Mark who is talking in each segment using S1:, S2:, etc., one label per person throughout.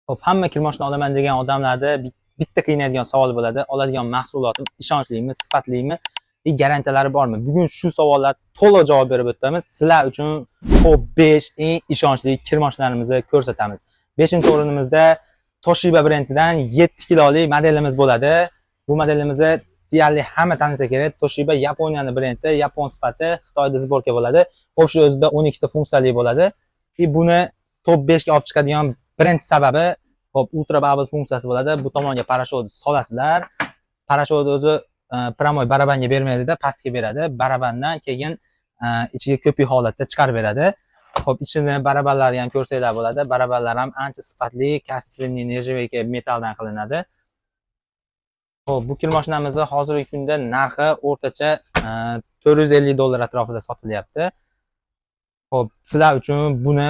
S1: Xo'p, hamma kirmoshina olaman degan odamlarda bitta qiynaydigan savol bo'ladi. Oladigan mahsulotim ishonchlimi, sifatlimi, и garantiyalari bormi? Bugun shu savollar to'liq javob berib o'tamiz. Sizlar uchun top 5 eng ishonchli kirmoshinalarimizni ko'rsatamiz. 5-o'rinimizda Toshiba brendidan 7 kiloli modelimiz bo'ladi. Bu modelimizni deyarli hamma tanisa kerak. Toshiba Yaponiyani brendi, yapon sifati, Xitoyda сборка bo'ladi. Общий o'zida 12 ta funksiyali bo'ladi. И buni top 5 ga olib chiqadigan birinchi sababi, hop, ultra bubble funksiyasi bo'ladi. Bu tomonga порошок solasizlar. Порошок o'zi прямой barabanga bermaydida, pastga beradi. Barabandan keyin ichiga ko'pik holatda chiqarib beradi. Xo'p, ichini barabanlarni ham ko'rsanglar bo'ladi. Barabanlar ham ancha sifatli, качественный нержавейка metalldan qilinadi. Xo'p, bu kirmoshinamizni hozirgi kunda narxi o'rtacha 450 dollar atrofida sotilyapti. Xo'p, sizlar uchun buni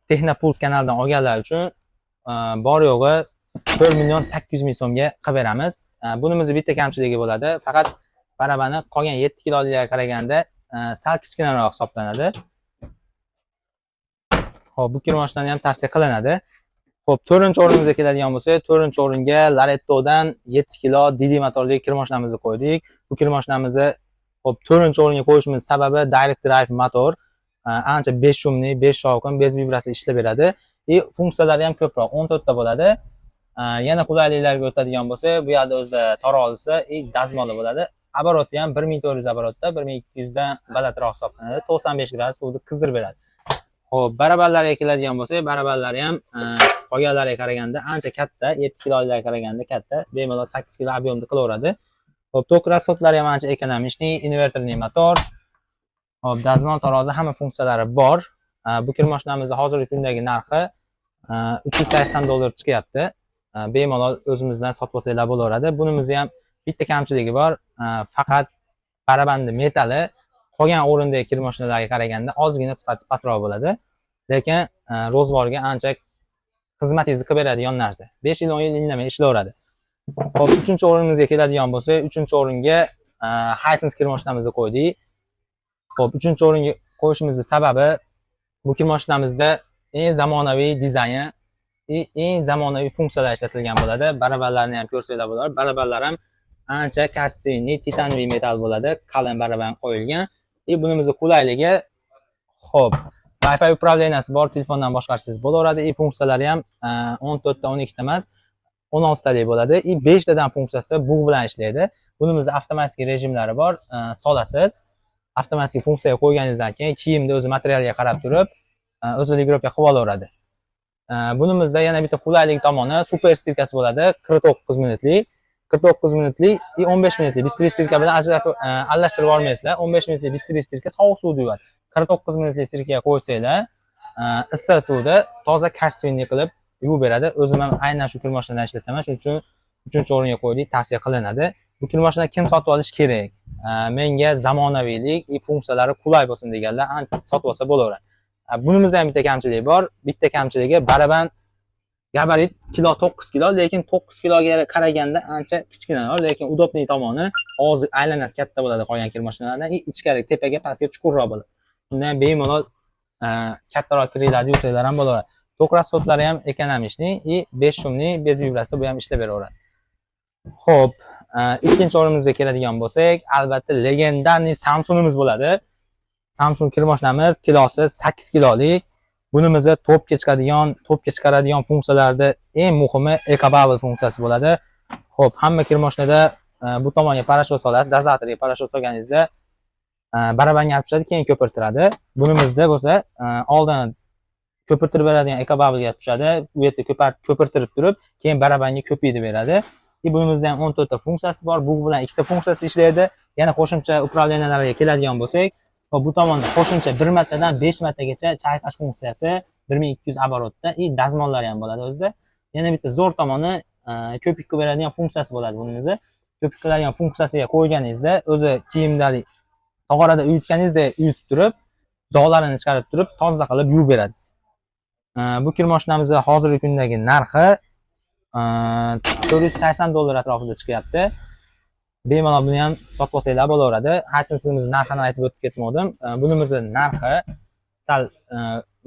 S1: Texnopuls kanalidan olganlar uchun bor yo'g'i 4 million 800 ming so'mga qilib beramiz. Bunimizni bitta kamchiligi bo'ladi. Faqat barabani qolgan 7 kilolilarga qaraganda sal kichkinaroq hisoblanadi. Xo'p, bu kirmoshinani ham tavsiya qilinadi. Xo'p, 4-o'rinimizga keladigan bo'lsak, 4-o'ringa Larettodan 7 kilo DD motorli kirmoshinamizni qo'ydik. Bu kirmoshinamizni, xo'p, 4-o'ringa qo'yishimiz sababi Direct Drive motor. Ancha бесшумный, beshovqin, без vibratsiya ishlab beradi. И funksiyalari ham ko'proq, 14 ta bo'ladi. Yana qulayliklarga o'tadigan bo'lsak, bu yerda o'zida tarozisi и dazmoli bo'ladi. Оборот i ham 1400 оборот da, 1200 dan balandroq hisoblanadi. 95 gradus suvni qizdirib beradi. Xo'p, barabanlarga keladigan bo'lsak, barabanlari ham qolganlariga qaraganda ancha katta, 7 kilolilarga qaraganda katta, bemalol 8 kilo объем da qilaveradi. Xo'p, tok расход lari ham ancha экономичный, инверторный motor. Xo'p, dazmol, tarozi, hamma funksiyalari bor. Bu kirmoshinamizni hozirgi kundagi narxi 380 dollar chiqyapti. Bemalol o'zimizdan sotib olsanglar bo'laveradi. Bunimizni ham bitta kamchiligi bor. Faqat barabanni metali qolgan o'rindagi kirmoshinalarga qaraganda ozgina sifati pastroq bo'ladi. Lekin ro'zg'orga ancha xizmatingizni qilib beradigan narsa. 5 yil, 10 yil indamay ishlayveradi. Xo'p, 3-o'rinimizga keladigan bo'lsak, 3-o'ringa Hisense kirmoshinamizni qo'ydik. Xo'p, 3-o'ringa qo'yishimizni sababi bu kirmoshinamizda eng zamonaviy dizayn, eng zamonaviy funksiyalar ishlatilgan bo'ladi. Barabanlarni ham ko'rsanglar bo'ladi. Barabanlar ham ancha качественный титановый metall bo'ladi. Qalin baraban qo'yilgan. И bunimizni qulayligi, xo'p, Wi-Fi управления si bor, telefondan boshqarsangiz bo'laveradi. И funksiyalari ham 14 ta, 12 ta emas, 16 talik bo'ladi. И 5 tadan funksiyasi bug' bilan ishlaydi. Bunimizda avtomatik rejimlari bor. Solasiz. Avtomatik funksiyaga qo'yganingizdan keyin kiyimni o'zi materialga qarab turib, o'zi регулировка qilib olaveradi. Bunimizda yana bitta qulaylik tomoni супер стирка si bo'ladi, 49 minutlik. 49 minutlik и 15 minutlik быстрый стирка bilan ajratib aralashtirib yubormaysizlar. 15 minutlik быстрый стирка sovuq suvda yuvadi. 49 minutlik стирка ga qo'ysanglar, issiq suvda toza, качественный qilib yuvib beradi. O'zim ham aynan shu kirmoshinadan ishlataman. Shuning uchun 3-o'ringa qo'ydik, tavsiya qilinadi. Bu kirmoshina kim sotib olish kerak? Menga zamonaviylik и funksiyalari qulay bo'lsin deganlar sotib olsa bo'laveradi. Bunimizda ham bitta kamchiligi bor. Bitta kamchiligi baraban габарит kilo 9 kilo, lekin 9 kiloga qaraganda ancha kichkinaroq, lekin удобный tomoni og'zi aylanasi katta bo'ladi qolgan kirmoshinalardan и ichkari tepaga, pastga chuqurroq bo'ladi. Unda ham bemalol kattaroq kirliklarni yuvsanglar ham bo'laveradi. Tok расход lari ham экономичный и бесшумный, без vibratsiya bu ham ishlab beraveradi. Xo'p, ikkinchi o'rinimizga keladigan bo'lsak, albatta легендарный Samsungimiz bo'ladi. Samsung kirmoshinamiz kilosi 8 kilolik. Bunimizni topga chiqaradigan funksiyalarda eng muhimi EcoBubble funksiyasi bo'ladi. Xo'p, hamma kirmoshinada bu tomonga порошок solasiz, дозатор ga порошок solganingizda barabanga olib tushadi, keyin ko'pirtiradi. Bunimizda bo'lsa oldin ko'pirtirib beradigan EcoBubblega tushadi. U yerda ko'pirtirib turib, keyin barabanga ko'piydi beradi. И bunimizda ham 14 ta funksiyasi bor. Bu bilan ikkita funksiyasi ishlaydi. Yana qo'shimcha управления larga keladigan bo'lsak, va bu tomonda qo'shimcha 1 martadan 5 martagacha chayqash funksiyasi 1200 оборот da и dazmollari ham bo'ladi o'zida. Yana bitta zo'r tomoni ko'pik qilib beradigan funksiyasi bo'ladi bunimizni. Ko'pik qiladigan funksiyasiga qo'yganingizda o'zi kiyimdagi tog'orada uyutganingizda uyutib turib, dog'larini chiqarib turib, toza qilib yuvib beradi. Bu kirmoshinamizni hozirgi kundagi narxi 480 dollar atrofida chiqyapti. Bemalol buni ham sotib olsanglar bo'laveradi. Hisense'imizni narxini aytib o'tib ketmadim. Bunimizni narxi sal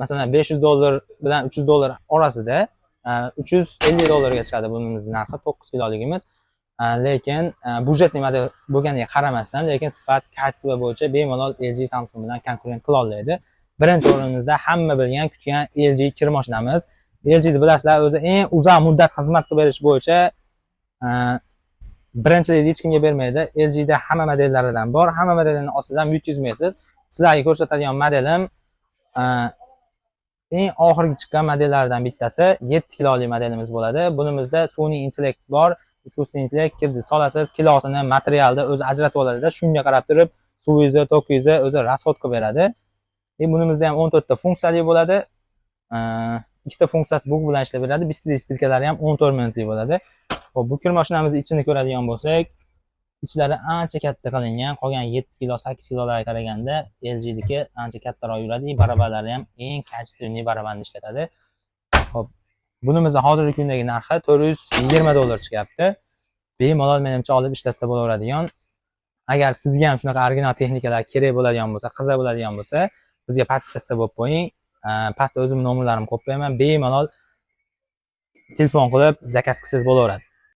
S1: masalan, 500 dollar bilan 300 dollar orasida. 350 dollarga chiqadi bunimiz narxi, 9 kiloligimiz. Lekin бюджетный model bo'lganiga qaramasdan, lekin sifat, качество bo'yicha bemalol LG, Samsung bilan konkurent qila oladi. Birinchi o'rinimizda hamma bilgan, kutgan LG kir mashinamiz. LGni bilasizlar, o'zi eng uzoq muddat xizmat qilib berish bo'yicha birinchilikni hech kimga bermaydi. LGda hamma modellaridan bor. Hamma modelini olsangiz ham yutqizmaysiz. Sizlarga ko'rsatadigan modelim eng oxirgi chiqqan modellaridan bittasi, 7 kilolik modelimiz bo'ladi. Bunimizda sun'iy intellekt bor, искусственный intellekt kirdi solasiz, kilosini materialda o'zi ajratib oladida, shunga qarab turib suvingizni, tokingizni o'zi расход qilib beradi. И bunimizda ham 14 ta funksiyali bo'ladi. Ikkita funksiyasi bug bilan ishlab beradi. Быстрый стирка lari ham 14 minutlik bo'ladi. Xo'p, bu kir mashinamizni ichini ko'radigan bo'lsak, ichlari ancha katta qilingan. Qolgan 7 kilo, 8 kilolarga qaraganda LGniki ancha kattaroq yuradi. Barabanlari ham eng качественный barabanni ishlatadi. Xo'p, bunimizni hozirgi kundagi narxi 420 dollar chiqyapti. Bemalol menimcha olib ishlatsa bo'laveradigan. Agar sizga ham shunaqa original texnikalar kerak bo'ladigan bo'lsa, qiziq bo'ladigan bo'lsa, bizga подписаться bo'lib qo'ying. Pastda o'zimni nomerlarimni qo'yib qo'yaman. Bemalol telefon qilib zakaz qilsangiz bo'laveradi.